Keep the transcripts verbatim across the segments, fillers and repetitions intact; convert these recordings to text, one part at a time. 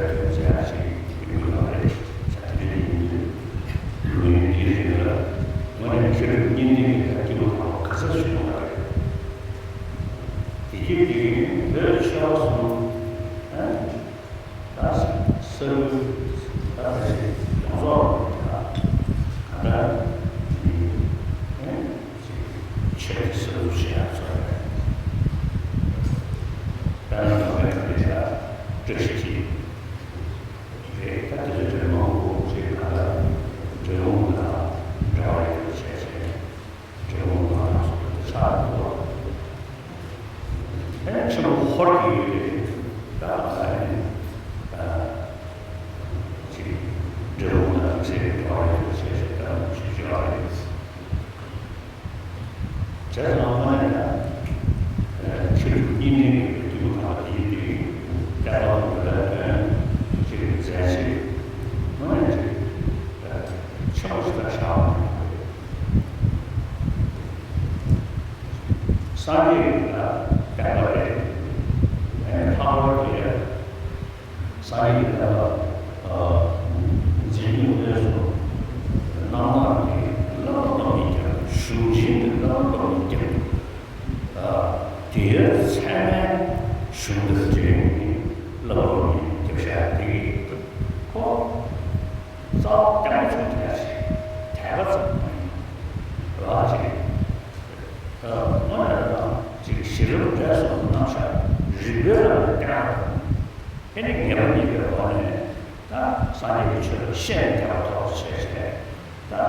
བོད་དོན་མཛད་ཡག་ཅིག་ཡོང་གི་ཡོད་རེད། ས་དེ་འདྲ་ཡིན་དུས་ལོ་ཡུན་འདིའི་རིང་ལ་དངོས་གནས་མཁས་གྲུབ་གཉིས་ལྡན་གྱི་སྐྱེས་བུ་དམ་པ་ག་ཚོད་བྱུང་བ་རེད། དེ་རྗེས་དེ་རིང་བོད་ཆོལ་གསུམ་ཨ་ད་ས་ཁུལ་ད་ཕལ་ཆེར་ཡོངས་རྫོགས་ད་ག་འདྲ་ཡིན་ཨ་ཆོས་ཀྱི་སྲིད་བཟུང་བྱེད་ཡག་ཚོ་རེད། དཔེར་ན་ང་ཚོའི་ཁ་བརྡའི་ཆ་བཀྲ་ཤིས་འཁྱིལ་རེད། ད་དེ་ཚོའི་གྲས་མང་པོ་ཅིག་ག་ལ་འབྲས་སྤུངས་དང་འབྲེལ་བ་ཡོད་པ་བྱས་བྱས་འབྲས་སྤུངས་དང་སོགས་པ་ཆགས་འདུག་ཨེ་ཆེན་པོ་ཧོར་གྱི་ཡུལ་དེ་ད་ལ་ནི་ཅིག་འབྲས་སྤུངས་དང་དམིགས་བསལ་གྱི་འབྲེལ་བ་ཡོད་པ་བྱས་བྱས་ད་ལ་ཞུ་རྒྱུ་ཡོད་རེད། བྱས་ཙང་དངོས་གནས་ཡང་ཆོས་ལུགས་གཉིས་ལྡན་གྱི་སྐྱེས་བུ་དམ་པ་དེ་ཡིན་དུས་བསྟན་པ་དང་བོད་པའི་དོན་ཅིག་མཛད་རྗེས་དངོས་གནས་ཅིག་ཆེན་པོ་ཞིག་ལ་བཞག་པ་རེད། སངས་རྒྱས་ཀྱི་བསྟན་པ་རེད། ལྷག་པར་དུ་ཡང་། སངས་རྒྱས་ཀྱི་བསྟན་པ་འཛིན་སྐྱོང་སྤེལ་གསུམ་གནང་སྟངས་ཀྱི་བསླབ་པ་སློབ་གཉེར་རྒྱབ། གཞུང་ཆེན་གྱི་བསླབ་པ་སློབ་གཉེར་རྒྱབ། དེའི་ཚད་མའི་གཞུང་དང་འབྲེལ་ནས་བསླབ་པ་སློབ་གཉེར་རྒྱབ་བཞག་དེ་གིས་ཁོ་རྩ་བ་བརྟན་པོ་བྱུང་བསྡད་ཅིག་དད་པ་ཙམ་མ་ཡིན་པ་ཅིག་དངོས་གནས་དང་ཅིག་གཞི་རིམ་འབྲས་གསུམ་རྣམ་གཞག་རིགས་པའི་ལམ་ནས་བསྟན་པ་དང་། དེ་ནི་ངེས་པ་རྙེད་པའི་སྒོ་ནས་ད་སངས་རྒྱས་ཀྱི་ཆོས་ལ་ཤེས་ནས་དད་པ་ཐོག་ཏུ་བྱས་བྱས་ད་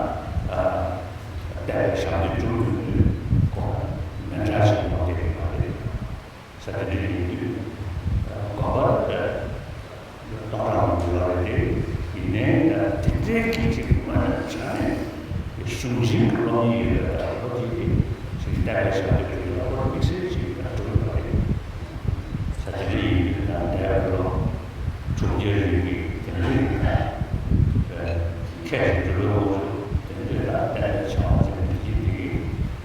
བསྟན་པའི་ཞབས་འདེགས་སྒྲུབ་ཡོང་དུས་ཁོ་མི་འདྲ་ཞིག་ཡོང་བསྡད་ཡོད་པ་རེད། ས་དེ་འདྲ་ཡིན་དུས་དགོན་པ་སྟོང་ཕྲག་མང་པོ་ཡོད་རེད་དེ། ཡིན་ནའི་ད་དེ་འདྲའི་གི་ཅིག་དངོས་གནས་དྲང་གནས་གཞུང་ཆེན་གྱི་སློབ་གཉེར་ཡོད་པའི་ད་ལོ་དེ་དེ་ཅིག་བསྟན་པའི་ཞབས་འདེགས་སྒྲུབ་ཡག་ཁོ་དམིགས་བསལ་ཅིག་ད་སྒྲུབ་ཡོད་པ་རེད། ས་དེ་འདྲ་ཡིན་དུས་ད་འདས་པའི་ལོ་དྲུག་བརྒྱའི་རིང་གི་དེ་འདྲའི་གི་ད་ཁྱད་ཀྱི་འགྲོ་བའི་དབང་ཕྱུག་དེ་འདྲའི་ད་བསྟན་པའི་བྱ་བ་ཅིག་དེ་གི་དེ་གི་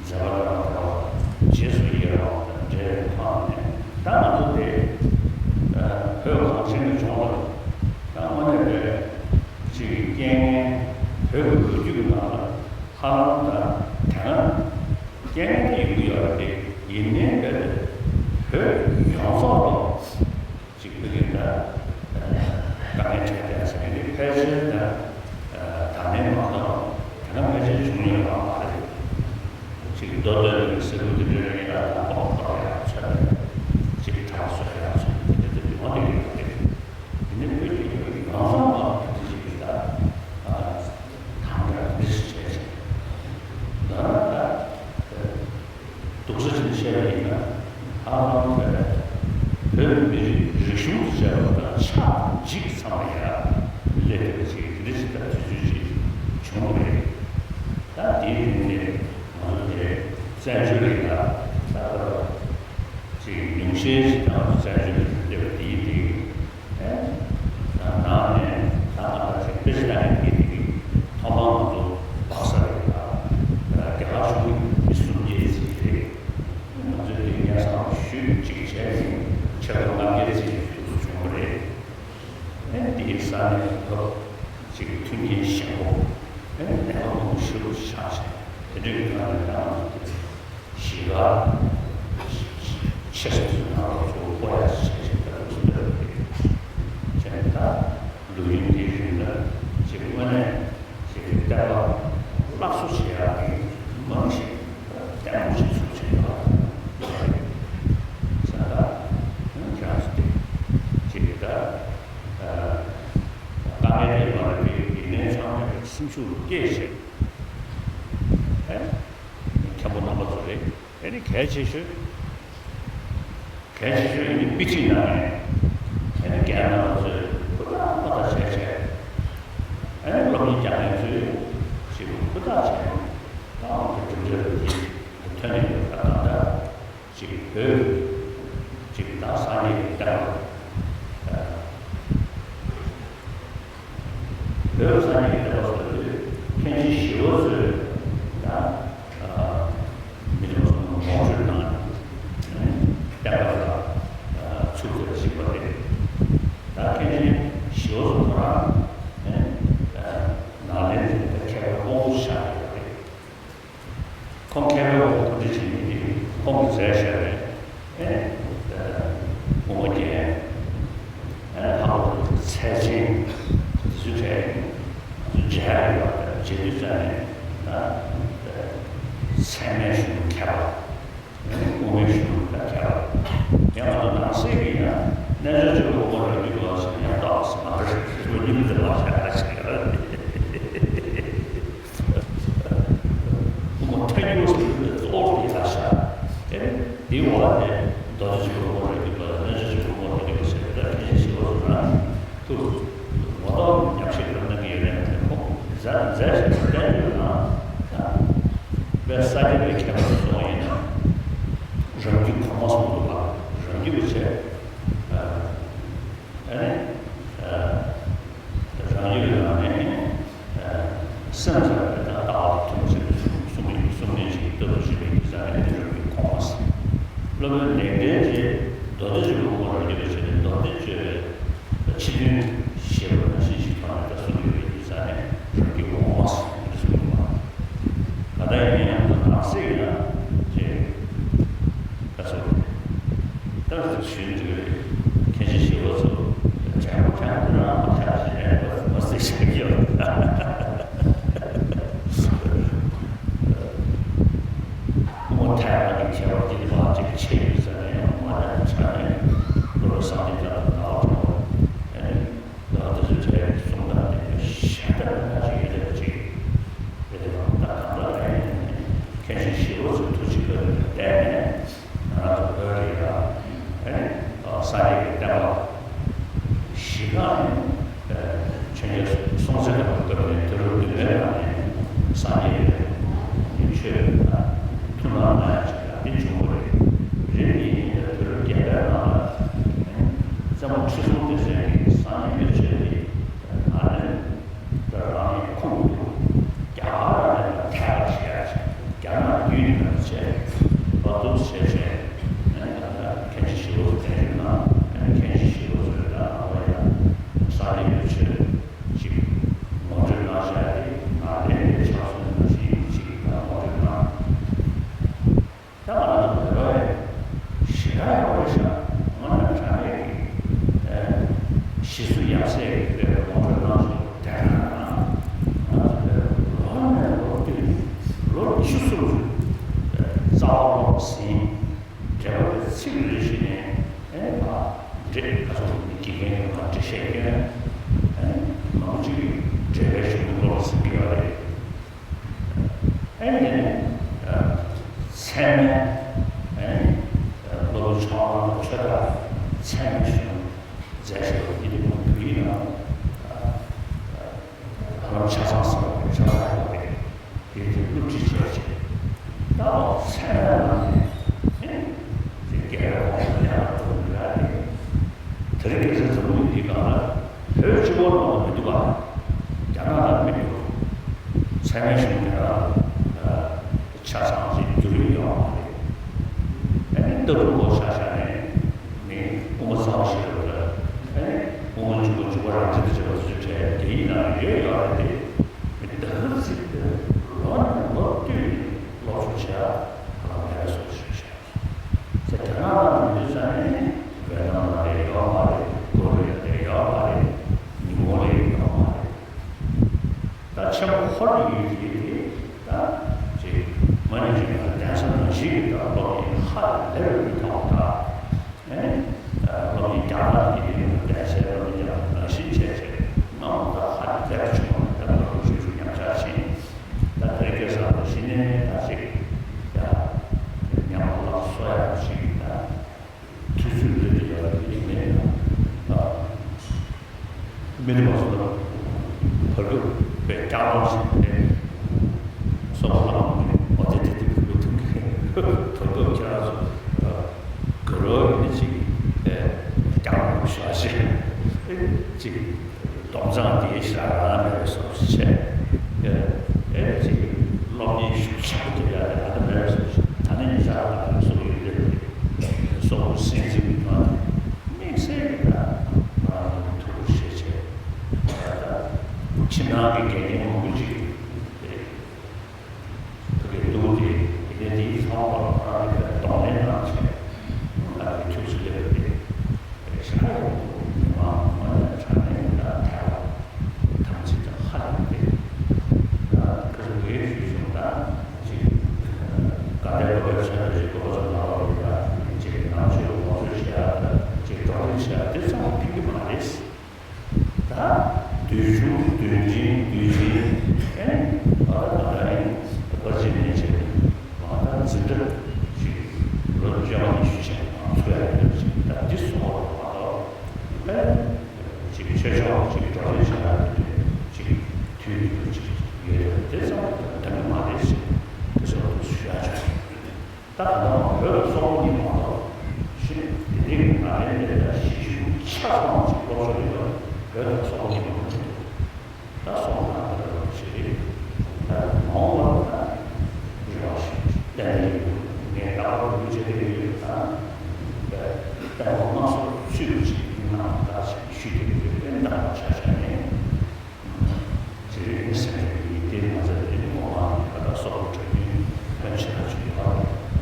མཛད་པ་དང་འབྲེལ་བ་རྗེས་སུ་ཡི་རང་བ་དང་འབྲེལ་བའི་ཐོག་ནས་ད་ང་ཚོ་དེ་བོད་གངས་ཅན་གྱི་ལྗོངས་ལ་ད་དངོས་གནས་དཔེ་ཅིག་རྐྱེན་ངན་བོད་ཀྱི་ལོ་རྒྱུས་ཀྱི་ནང་ལ་ཧ་ལམ་ད་དེ་སྔ་རྐྱེན་ངན་དེ་ཡོང་གི་ཡོད་རེད། དེ་ཡིན་ནའི་དཔེ་དེ་བོད་ཡོངས་རྫོགས་ལ། གཅིག་པུ་གི་ད་དཀའ་ངལ་འཕྲད་བསྡད་ཟེར་མཁན་འདི་ཕལ་ཆེར་ད་ད་ནས་མ་གཏོགས་དེ་སྔ་ཕལ་ཆེར་བྱུང་མྱོང་ཡོད་མ་རེད། གཅིག་མདོ་སྟོད་ནས་སེ་འབྲུ་དེ་འདྲའི་ཡིན་ན་ད་ལྐོག་གཏོར་ཡག་ཚོད་མེད། གཅིག་གྲྭ་པ་གསོད་ཡག་ཚོད་མེད། དེ་འདྲ་དེ་ཡོང་བསྡད་ཡོད་རེད། དེ་ནི་ བོད་མི་རིགས་རིག་གཞུང་དང་བཅས་པ་དང་ཆགས་འཇིག་ཚང་མ་ཡར་སླེབས་པའི་ཅིག་དེ་འདྲ་ཞིག་དང་དུས་ཚོད་ཅིག་བྱུང་བ་རེད། ད་དེའི་རིང་ནས་ང་ཚོ་དེ་བཙན་བྱོལ་གྱི་ད་ད་ལྟ་ཅིག་ཉུང་ཤས་ཤིག་ད་ང་ཚོ་བཙན་བྱོལ་གྱི་སླེབས་པ་དེའི་སྟེང་ཨེ། ད་ནང་ནས་ད་ང་ད་ཅིག་དཔེ་ཆ་ལྟ་མཁན་དེ་དེ་ཐོག་མར་ང་ཚོ་ལྷ་ས་རེད། ད་རྒྱ་གར་གཞུང་གི་མི་སུམ་བརྒྱད་ཅིག་རེད། ང་ཚོས་དེ་སྙན་སེང་ཞུས་ཅིག་བྱས་ནས་ཆེད་མཁོ་ལྔ་བརྒྱ་ཙམ་ཞིག་བཙུགས་བྱུང་བ་རེད། ཨེ་འདིའི་ས་གནས་བབ་ཅིག་མཐུན་རྐྱེན་ཞན་པོ་ཨེ་གནད་འགག་མང་པོ་ཞེ་པོ་ཆགས་བྱས། དེ་འདྲའི་སྒང་ནས་ད་ང་ཚོ་གཞིས་ཀ་ཆེ་ས་ཚོའི་ནང་ལ་གཙོ་བོ་སྤོ་ཡག་བྱས་བྱས་ད་ལུགས་སྲོལ་རེད། བྱས་ནས་ད་ལོ་ཡུན་འདིའི་རིང་ལ་ཅིག་དངོས་གནས་ཅིག་བསྟན་པ་སླར་གསོ་བྱེད་ཡག་གི་རྨང་གཞི་བརྟན་པོ་ཞིག་བཙུགས་བྱས་ཡོད་པ་རེད། ས་ད་ཁྱེད་རང་ཚོ་དེ་ཅིག་ད་དཀའ་ངལ་དེ་མ་རེད་པས། ཡིན་ནའི་ཚང་མས་སེམས་ཤུགས་སྐྱེད་བྱས་ཨེ་མཁན་པོ་རྣམ་པ་ཚོ་རེད། ཨེ་ནི་གལ་ཆེ་ཤོས། གལ་ཆེ་ཤོས་ནི་དཔེ་ཁྲིད་གནང་མཁན་ཨ་ནི་རྒན་རྣམ་པ་ཚོས་ཧུར་ཐག་ཧུར་ཐག་བྱས་བྱས། ཨ་ནི་སློབ་གཉེར་རྒྱག་མཁན་ཚོས་ཞིག་ཧུར་ཐག་བྱས་ནས་ད་ང་ཚོ་གྲུབ་འབྲས་ལ་ཡིད་ཐོན་ནས་ཡོད་པ་དང་། ད་ཅིག་བོད་ཅིག་ད་སངས་རྒྱས་ཀྱི་བསྟན་པ། བོད་ས་གནས་ཀྱི་བསྟན་པ་སོགས་དུས་མཁན་ཆེན་ཞི་བ་འཚོས་དང་མི་དེ་ཚོ་ངོ་སྤྲོད་གནང་ནས་བསྟན་པ་ལ་ཚུགས་ཐུབ་པ་ཞིག་པ་རེད། ད་མཁན་ཆེན་ཞི་བ་འཚོ་ཁོ་རང་ནང་ལས་མཁས་པའི་དབང་པོ་ཆགས་ཡོད་པ་རེད། ཁོང་མཁས་པའི་དབང་པོ་གོ་སྒྲིག་བྱེད་མཁན་དེ་ཁོང་གིས་མཛད་བཞག་པའི་ཨེ་དབུ་མ་རྒྱན་ཨེ་ལྷག་པར་དུ་ཚད་ཆེན་དེ་ཚོའི་གྲས་ང་ཚོ་མཇལ་ཡག་ཡོད་པ་དང་མཇལ་དུས་ཙམ་ནས་ད་ཚད་མའི་གཞུང་ལུགས་མཁས་པ། དབུ་མའི་གཞུང་ལུགས་ལ་མཁས་པ། ཡང་ང་ཚོ་ནང་གསེས་ཀྱི་ཡང་རྣལ་འབྱོར་སྤྱོད་པའི་དབུ་མ་རང་རྒྱུད་ཀྱི་ལམ་ཟེར་ཡང་དག་ཟེར་མ་རེད། དེ་ཚོ་གཉིས་མི་འདྲ་བ་ཞིག་ཨ་ཅིག་ཡོད་རེད། དབུ་མ་ཐལ་འགྱུར་ཟེར་བའི་གཙོ་བོ་དེ་ལ་བཞག་སྟེ། དེའི་འོག་ལ་ནི་མདོ་སྡེ་སྤྱོད་པའི་དབུ་མ་རང་རྒྱུད་པ་དང་རྣལ་འབྱོར་སྤྱོད་པའི་དབུ་མ་རང་རྒྱུད་པ་ཟེར་བའི་ད་མཁན་ཆེན་ཞི་བ་འཚོ་རང་དུ་ངོ་ཐོག་ཉམས་ཞིབ་རབ་གནང་གི་ཡོད་ནའི་ཁོང་མཛད་མཛད་བཞིན་པའི་བསྟན་བཅོས་ནང་དཔལ་ས་སྐྱ་པའི་མཁས་པ་སོགས་ཡིན་ན་རང་རྒྱུད་གོང་མ་གསུངས་འདུག་པ། རང་རྒྱུད་པའི་ཆེད། ཨ་ནི། རང་ཡུལ་ནང་ནས་སེམས་ཙམ་པའི་དང་ལྟ་བ་དང་མཐུན་པ་ཞིག་གསུང་གསུང་གསུང་མཁན་ཞིག་ལྟ་བུ་ཞིག་ཡིན་ཙང་ནས་རང་ཡུལ་གོང་མ་ཟེར། སློབ་དཔོན་ལེགས་ལྡན་གྱིས་མདོ་སྡེ་སྤྱོད་པའི་དབུ་མ་རང་རྒྱུད་པ་ཟེར་ནས་མདོ་སྡེ་སྤྱོད་པའི་ཕྱི་དོན་ཞེས་པ་ནང་བཞིན་ཞིག་ཐོག་ནས་ཀྱང་གསུང་གི་ཡོད་པ་ཡིན་ཙང་ནས་རང་རྒྱུད་གོང་མ་ཟེར་གསུང་གི་ཡོད་པ། ད་ལྟ་ཡིན་ན་ཡང་དུ་ནང་གསེས་ཡིན་ན་ཅེས། ད་ཚོ། ད་ཚོ་ཞུས་འདུག་རེད། མཁན་ཆེན་ཞི་བ་འཚོ། དྲན་པ་དྲན་པ་རང་མ་ཆགས་ཞེས་ལན་པ་མ་ཟེར་ཞིག་ཡོད། དབུ་མ་ཐལ་བ་གི་ཁྱད་པར་འདི་མ་ཅིག་ཆེ་ཡོད་ས་ནས་མ་ནས་ཆ་ནས་བློ་ལ་བསམ་གཏན་དང་ནང་བ་དྲན་པ། ད་དེ་ཚོའི་གྲས་གསུང་སྟངས་དེ་གཞན་དག་ལ་ཅིག་ཡོད་པ་ཅིག་རེད་དེ། ད་གང་ལྟར་ཡིན་ནའི་མཁན་ཆེན་ཞི་བ་འཚོའི་ཐུགས་རྗེ་བཀའ་དྲིན་ལ་བརྟེན་ནས་ང་རང་ཚོ་བོད་ལ་ཡང་ཨ་ནི་སངས་རྒྱས་ཀྱི་བསྟན་པ་གཞི་རྐང་ནི་ཆོས་རྒྱལ་སྲོང་བཙན་སྒམ་པོའི་སྐབས་ནས་དུས་རབས་བདུན་པའི་ནང་ནས་སངས་རྒྱས་ཀྱི་ཆོས་ཐུགས་སྣང་གནང་ཡག་ཅིག་ལ་འདི་བྱུང་བ་རེད། རེད་དེ་ཡིན་ན་དུས་རབས་བརྒྱད་པའི་ནང་ལ་བཙན་པོ་ཁྲི་སྲོང་ལྡེ་བཙན་གྱིས་སངས་རྒྱས་པའི་ཆོས་འདི་ཨ་ནི། རང་ཉིད་ཁུངས་དུ་རྒྱ་གར་ལ་ཐད་ཀར་བྱེད་ཡ་ཞིག་རྒྱ་ནག་བརྒྱུད་ནས་བྱས་བར་དུ་བྱས་བྱས་ཨ་ནི་ད་ལྟ་མཁན་ཆེན་ཞི་བ་འཚོ་བསྟན་བཅོས་ནང་ཨ་ནི་མཁན་ཆེན་ཞི་བ་འཚོས་ད་ལྟ་བ་ཡང་སངས་རྒྱས་པའི་ཆོས་ཅིག་ངོ་སྤྲོད་གནང་བཞག་དེ་ང་ལན་དེ་ཕྱག་སོང་ནང་བཞིན་ཅིག་ད་ངོ་སྤྲོད་གནང་། ད་ང་རང་ཚོ་བོད་པ་ཡིན། ཞེ་དྲག་ཡོད་རེད་ཤག་ང་རང་དྲང་གནས་ཀྱི་ཨེ་ཞེ་སུ་ཡབ་སྲས་ཀྱི་བོད་པའི་ངོ་སྤྲོད་གནང་ཞིག་དེ་ག་ང་ང་ཚོ་བོད་པ་ལོ་ནས་ལོ་བསྟུད་ལོ་བཅུ་གསུམ་རྩ་བ་ལོག་ཟིན། འབྲེལ་བ་དེ་ཚིག་རེ་བཞིན་ནས་ཨེ་མ་འདྲེ་ཁ་སོགས་ཀྱི་དགེ་རྒན་གྱི་མ་འདྲེ་བཤད་སྐྱོན་ཨེ་མང་པོ་ཅིག་གིས་འབྲེལ་བའི་གཞུང་ལུགས་ལོག་ཟིན་གྱི་ཡོད་རེད། ཨེ་ནས་ཚད་མའི་ཨེ་སློབ་བུ་ཆུང་བ་ཆོས་གྲགས་ ཚད་མེད་ཞིག་མཛད་ཞུ་བ་འདི་ནི་བོད་ཡིག་ནང་ཧ་ལམ་ཆ་ཚང་ཟེར་བ་ཆ་ཚང་ཡོད་པ་རེད། དེ་དེ་སློབ་ཁྲིད་བྱས་བྱས་ད་ཚད་མེད་ལ་ནས་དེ་རྒྱལ་བའི་དབང་དུ་ལེགས་པར་གྲུབ་འདུག་ཡ་རེད། དེ་རིང་ཁ་སང་འཛམ་བུ་གླིང་འདིའི་སྒང་ལ་བོད་སྤྱི་བོར་ནང་ལ་མི་འདུག་ག་རྒྱ་ནག་ལ་མི་འདུག་ཚད་མེད་གཞུང་དེ་ལ་ཆ་ཚང་ཞིག་འགྱུར་ཡོང་བ་རེད། ཨ་ནི་ལྟ་གྲུབ་སྐོར་ཆ་བཞག་ནས་ནི་དབུ་མ་རྩ་བ་ཤེས་རབ་ལ་ཨ་ནི་དབུ་མ་འཇུག་པ་འཇུག་པ་རང་བཞིན་དུ་བྱེད་པ་ཚུལ་བྲལ་དེ་ཡིན་ན་ཡོད་ཡོད་རེད་དེ། མི་ད་ག་ཚིག་དེ་ལོ་ནས་ལོ་བསྟུད་ནས་སློབ་སྦྱོང་བྱེད་ཡ་ཧ་ལམ་མེད་པའི་བཟོ་ཞིག་རེད། ཟེར་དེ་ན་ལ་མི་འདུག་ས་ནས་ཝེ་ནམ་ལ་ཡོད་མ་རེད། ཀོ་རི་ཡ་ལ་ཡོད་མ་རེད། ཉི་ཧོང་ལ་ཡོད་མ་རེད། ད་ཆེན་པོ་ཧོར་གྱི་ཡུལ་དེ་དེ་ད་ཅིག་མ་ཎི་བགྲང་ཡ་གདན་ས་ནང་བཞིན་གྱི་ད་སློབ་གཉེར་ཧ་ལས་པའི་མི་ཐོག་ད་ཨེ་སློབ་གཉེར་རྒྱག་སྟངས་དེ་ཡིན་གདན་སའི་སློབ་གཉེར་རྒྱག་སྟངས་ནང་བཞིན་བྱས་བྱས་མ་འོངས་ད་ཧ་ལས་པ་བྱུང་བ་ད་སློབ་གཉེར་ཞུ་ཞུ་ཉམས་ཆག་ཕྱིན། ད་དེ་རིང་ཁ་སང་ད་གཞི་ནས་ད་ཅིག་ཡ་ཉམས་ལག་གསོ་ཡག་ཅིག་ད་དུས་ཚོད་འདི་འདི་ཡག་གི་མེད་ན་ད་མི་རིགས་མང་ཚོགས་ལ་བར་སྐབས་པའི་སྐྱག་ལོག་ཞིག་རེད། སོག་པོ་ལ་འོ་དེ་དེ་དེ་བུ་ཐུག་གི་བར་སྐབས་ཁྱེད་རང་ཚོ་དགའ་རོགས་ཡིན་ན་ཅིག་སྐྱག་ལོག་ཞོག་ཞེས་ཅིག་སྡོམ་གཙང་དེའི་ཞག་རང་མེད་པའི་བཟོ་ཞིག་བྱས། ཨེ་ཅིག་སློབ་གཉེར་ཤུགས་ཆེན་པོ་དེ་ཡ་དེ་ཨ་ད་མེད་པའི་བཟོ་ཞིག་ད་ནི་ཉི་ཤར་ལ་བཟོ་ཡོད་རེད། སོག་པོ་སྲིད་འཛིན་གྱི་ཐོག་ནས་དམིགས་བསལ་གྱི་ད་ང་རང་ཚོ་ཐུགས་ཁུར་བཞེས་བྱས་ད་ད་ཕྱི་ནང་གི་འགན་ལེན་མང་པོ་ཅིག་རེད། ཕ་གིར་འདུག་སྟེ་དེ་ནས་དེའི་ཚང་མ་ལ་ང་རང་གི་གདོང་ལེན་གནང་བྱས་ང་རང་གི་ཐུགས་སུ་སླེབས་པ་རེད། རེད་ཤག་མི་མང་མང་ནས་དྲང་གནས་ཡིན་ད་ཐལ་བ་དམ་ཚིག་དང་ཧ་ལས་པ་རེད། ད་ཁ་སང་ངས་ཞུས་སོང་ད་ཅིག་དགའ་ལྡན་སློབ་དཔོན་ཚོས་ཅིག་སློབ་གསོ་གནང་བ་རེད་ད་ཅིག་ནང་ཆོས་ངོ་སྤྲོད་བྱེད་ཡག་ད་ཅིག་གདོང་ལེན་བྱེད་ཡག་དེ་ཚང་མ་ཕན་གྱི་མ་རེད། ད་དུས་ཆུང་དུས་ཆེན་དུས་ཆེན་ཨེ་ཨ་ད་ཨེ་བར་ཆད་ནས་བྱས་ནས་མ་ད་འཛིན་གྲྭ་ཞིག་ལོ་བཅོ་ལྔ་ཉི་ཤུ་ཞིག་མ་ཚུད་ཡ་ཡོད་ཅིག་ད་འདི་སོགས་པ་མ་གཏོགས་ཨེ་ཅིག་ཆོས་ཕྱོགས་ཅིག་གྲོགས་རེ་བྱ་ཡ་ཡོད་ཅིག་དུས་ཡུན་ཅིག་ཡོད་ཡོད་དེ་ཚང་མ་འདང་གི་མ་རེད་ཅིག་དེ་སོགས་དུ་ཞུ་ཡ་ཆོག་ད་ད་ལྟ་བོད་ལ་སོག་པོ་གཉིས་མ་གཏོགས་ཤི་དེ་རིང་ང་རའི་ལས་ཀ་ཞིབ་ཞིབ་ཆ་ཚང་ཅིག་སློབ་གསོ་ཡོད་པ་བོད་ལ་སོག་པོ་གཉིས་མ་གཏོགས་ད་སོག་པོ་ནང་ལ་ཞི་རེད། ད་མ་འོངས་པ་ལ་ད་རེ་བ་ཞིག་གཏན་ནས་ཡོད་ངས་ད་བར་ཡོད་བྱེད་ཀྱི་ཡོད་ད་བོད་ལྟ་བ་དམངས་སྲོལ་ཚུལ་ཅིག་ཡིན་ནའང་ད་ཞིག་ཞུས་ཀྱི་ཡོད་པས་ད་ཆ་བཞག་ནས། དེ་རིང་སེམས་ཀྱི་ཡིད་བརྟན་མ་ཚད་དེ་ངོ་མ་ད་ལྟ་སོག་པོ་གྲོས་མཐུན་ཕོན་ཆེ་ན་ཆུ་ཡོད་པ་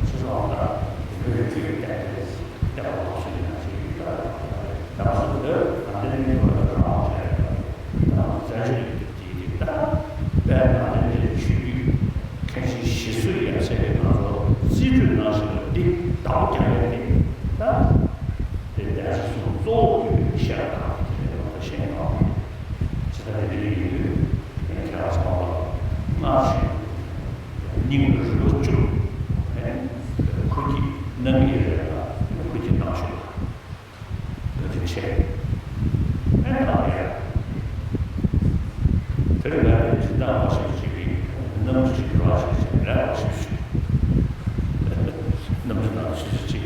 ཕྱི་སོག་ད་བོད་ཀྱི་བསྟན་པའི་བསྟན་པ་ལོག་སུ་ཡིན་ན་ཆེ་ཡིན་ད་ད་སོག་བོད་ད་ལྟའི་མི་འགྲོ་བ་རང་དབང་ཆ་ཡོད་པ་ད་བཙན་བྱོལ་ཡུལ་དུ་དེའི་རིགས་ད་དཔལ་ནཱ་ལེནྡྲའི་ཆོས་བརྒྱུད་མཁན་ཆེན་ཞི་འཚོ་ཡབ་སྲས་ཀྱིས་ང་ཚོ་རྩིས་སྤྲོད་གནང་བཞིན་པ་འདི་བདག་པོ་རྒྱག་ཡས་དེ་ད་དེ་གདན་ས་གསུམ་གཙོ་བོ་བརྒྱུད་པའི་ཤེས་རབ་དང་དེ་ལ་ང་ཚོ་ཤེས་ཡོང་བ་རེད། ཇི་ལྟར་དེ་འདྲ་ཡིན་དུས་ཁྱེད་རང་ཚང་མ་ལ་སྔར་བཞིན་སྙིང་རུས་པ་བཅུག་ནས་ཁུར་གྱིས་གནང་གི་ཡོད་རེད་ལ་ཁུར་གྱིས་གནང་ཤོག་བཀའ་དྲིན་ཆེ། ཨེ་ད་ཡ་དེར་ང་ནི་ཇི་ལྟར་བ་ཞིག་ཅིག་གིས་གནམ་གྲུ་ཞིག་ར་ཞིག་ཅིག་ལས་བ་ཞིག་ཞུ། གནམ་གྲུ་ནང་ཞིག་ཅིག་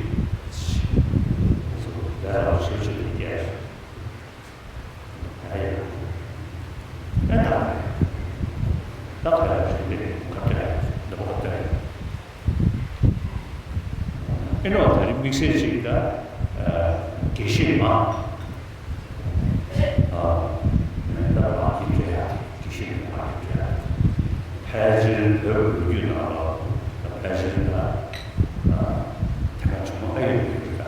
ལས་བ་ཞིག་ཅིག་གིས་རྒྱལ། ད་ཡ་ད་ད་ད་ད་ད་ཞིག་ལས་ཁ་ཏ་ད་བ་ད། ཨེ་ནོ་ད་རེས་དམིགས་བསལ་ཅིག་ད་དགེ་བཤེས་མ་ད་ལགས་ཀྱིས་བྲིས་ཡ་དགེ་བཤེས་མ་ལགས་ཀྱིས་བྲིས་ཡ་ཕལ་ཆེར་བོད་ལོ་རྒྱུས་ནང་ལ་ཕལ་ཆེར་ད་ཐེངས་མ་བྱུང་མ་ཨེ་ཡོད་ཀྱི་ད།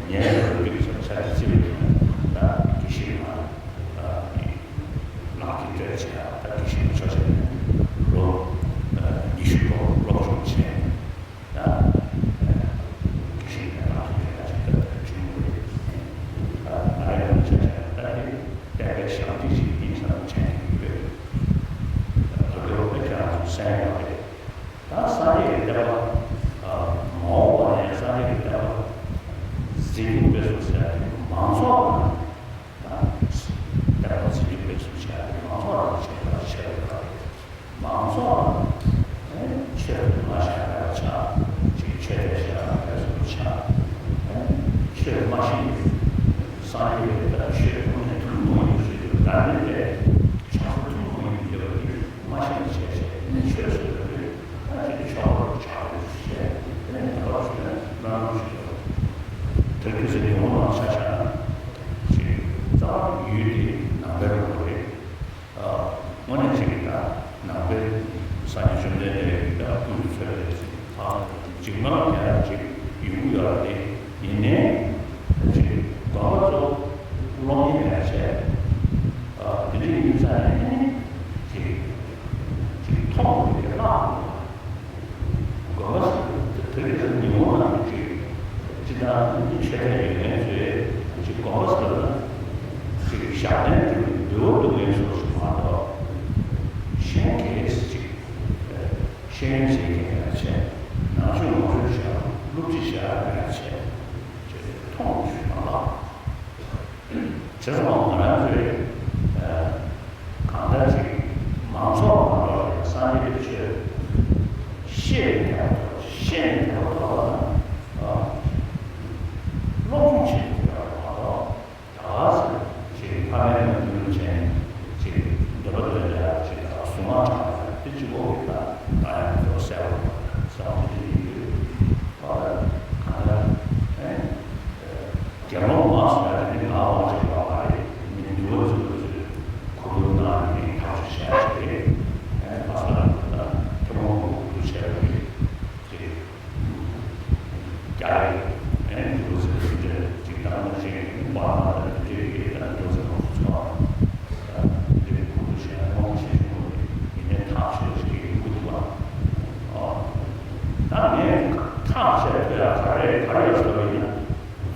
ངས་ལོ་རྒྱུས་ཀྱི་ཆ་དེ་བརྩིས་པ་ཡིན་ན་ད་དགེ་བཤེས་མ་ལགས་ཀྱིས་སྤྲད་བྱས་ད་དགེ་བཤེས་མ་ཆོས་ཆེན་ལོ་ཉི་ཤུ་ཐོག་སློབ་སྦྱོང་བྱས་ད་དགེ་བཤེས་མ་ལགས་ཀྱིས་སྤྲད་ཅིག་ད་བྱུང་བ་རེད། ད་ང་རའི་ཆ་བཞག་ན་ད་དེ་བསྟན་པའི་ཞབས་འདེགས་ཤིག་ཡིན་བསམ་བྱས་ཡོད། ད་ལོ་རྒྱུས་ཁྱེད་རང་ཚོ་གསན་ཡོད་རེད། ད་སངས་རྒྱས་ཀྱི་བསྟན་པ། མ་འོངས་པ་ནས་སངས་རྒྱས་ཀྱི་བསྟན་པ་ འཛིན་སྐྱོང་སྤེལ་གསུམ་ཟེར་ཡ་དེ་མང་ཚོགས་ལ་ད་བསྟན་པ་འཛིན་སྐྱོང་སྤེལ་གསུམ་བྱས་ཏེ་མང་ཚོགས་ལ་ཆེད་དུ་ཆེད་དུ་ཕེབས། མང་ཚོགས་ལ་ཆོས་མ་བཤད་པར་ཆགས་ཅིག་ཆོས་དད་བཤད་པར་སོགས་ཆགས། ཆོས་མ་ཤེས་པའི་སངས་རྒྱས་པའི་ད་ཆོས་ཁོང་ནས་ཐུན་མོང་ཡིན་ཞུས་ཏེ་ད་ནི་དེ་ཆགས་སོ་ཐུན་མོང་ཡིན་ཡོད་པ་དེ་མ་ཤེས་པ་བྱས་བྱས་ནི་ཆོས་སུ་ཡོད་པའི་ད་ཅིག་ཆོག་པར་ཆགས་པའི་ཆོས་དེ་ནི་ད་ལོག་ཞུས་ན་སྨོན་ལམ་ཞུས་ཏེ། དེ་ཁོས་ཟེར་ཉོན་མོངས་ནང་ཆ་བཞག་ན། ཅིག་རྩ་བ་ཡུལ་དེ་ནང་པའི་ལུགས་རེད། དངོས་གནས་ཅིག་ད་ནང་པའི་སངས་རྒྱས་བཅོམ་ལྡན་འདས་ཀྱི་ད་སྐུ་ཡི་ཚོད་རེད་ཅིག་ད་ཅིག་སྨོན་ལམ་རྒྱག་ཡ་ཅིག་ཡོང་གི་ཡོད་རེད་དེ། ཡིན་ནའི་ཅིག་དགོན་པ་ཚོ་སློབ་གཉེར་ཡག་བྱས། དེ་འདྲ་ཡིན་ཙང་ནས་ཅིག་ཅིག་མཐོང་དགོས་ཀྱི་ལྷག་དགོས། དགོན་པ་ཟེར་དེ་ག་ཉིན་མོ་ནང་གི་ཅིག་སྤྱི་བཏང་ནི་ཆོས་དད་ཡོད་མཁན་ཚོས་ཅིག་དགོན་པ་ཟེར་ན་ཅིག་ཞབས་བརྟན་གྱི་འདུལ་བ་འདུལ་མཁན་ཚོ་ཞིག་མ་གཏོགས། གཞན་གྱིས་ཅིག་ཤེས་ཡོན་བྱེད་མཁན་ཡང་བྱས། ནང་ཆོས་ངོ་སྤྲོད་བྱས། སློབ་ཁྲིད་བྱས་ཡང་བྱས། ཅིག་མཐོང་ཞིག་མ་ལགས། བྱས་ཙང་ང་རང་ཚོས་གང་ལྟར་ཅིག་མང་ཚོགས་མང་ཚོགས་ལ་སངས་རྒྱས་པའི་ཆོས་ཤེས་ནས་ཐོག་ཤེས་ནས་ཐོག་ཐོག་ལ་སློབ་སྦྱོང་བྱེད་དགོས་པ་མ་གཏོགས། ད་ག་ཟེར་ཅིག་ཕ་མའི་ནང་དུ་ཅན་ཅིག་འདོད་པ་འདོད་ཡ་ཅིག་དང་གཟུངས་སྔགས་གྲྭ་ཡ་དེ་གཅིག་པོ་གི་ད་ད་ཡང་ཚོ་གསལ་བ་གསལ་བ་དེ་ཡིན་དུས་ད་གང་ལྟར་ཨེ། དགེ་སློང་མ་སོང་ཡ་དེ་ནི་ང་འོང་ཅིག་ཡོང་བ་རེད། མི་འདུལ་བ་ཚོས་ཚོས་གོ་བསྡུར་གནང་ནས་ཐག་གཅོད་བྱས་ཅིག་རེད། ཨེ་ཕ་སོ་ལ་ད་ཐུན་མོང་གི་གོ་བསྡུར་བྱས་པ་རེད་ཅིག་རྒྱ་རེད། ཨེ་འདུལ་བ་ཚོས་ཚོས་ཅིག་དང་ཅིག་པར་མ་དང་དེ་འདྲའི་ཡོད་ན་འདུལ་བ་ཚོས་ཚོ་ད་འདི་གོ་བསྡུར་བྱས་ཐུན་མོང་ཆེ་ཆུང་ཡིན་ནའི་ཐག་གཅོད་ཅིག་ཡོང་གི་འདུག་ཨ། ད་ངས་ཐག་བཅད་ཐུབ་ཡ་ག་རེ་ག་རེ་ཡོད་ཟེར་བ་ཡིན་ན།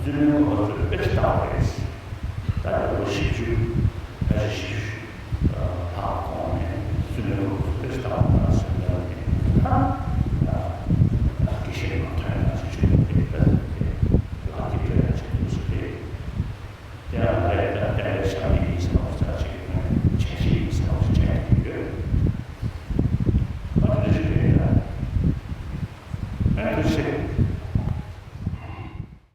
བཙུན་མོའི་དགོན་པ་ཚོས་དཔེ་ཆ་ལྟ་བ་རེད།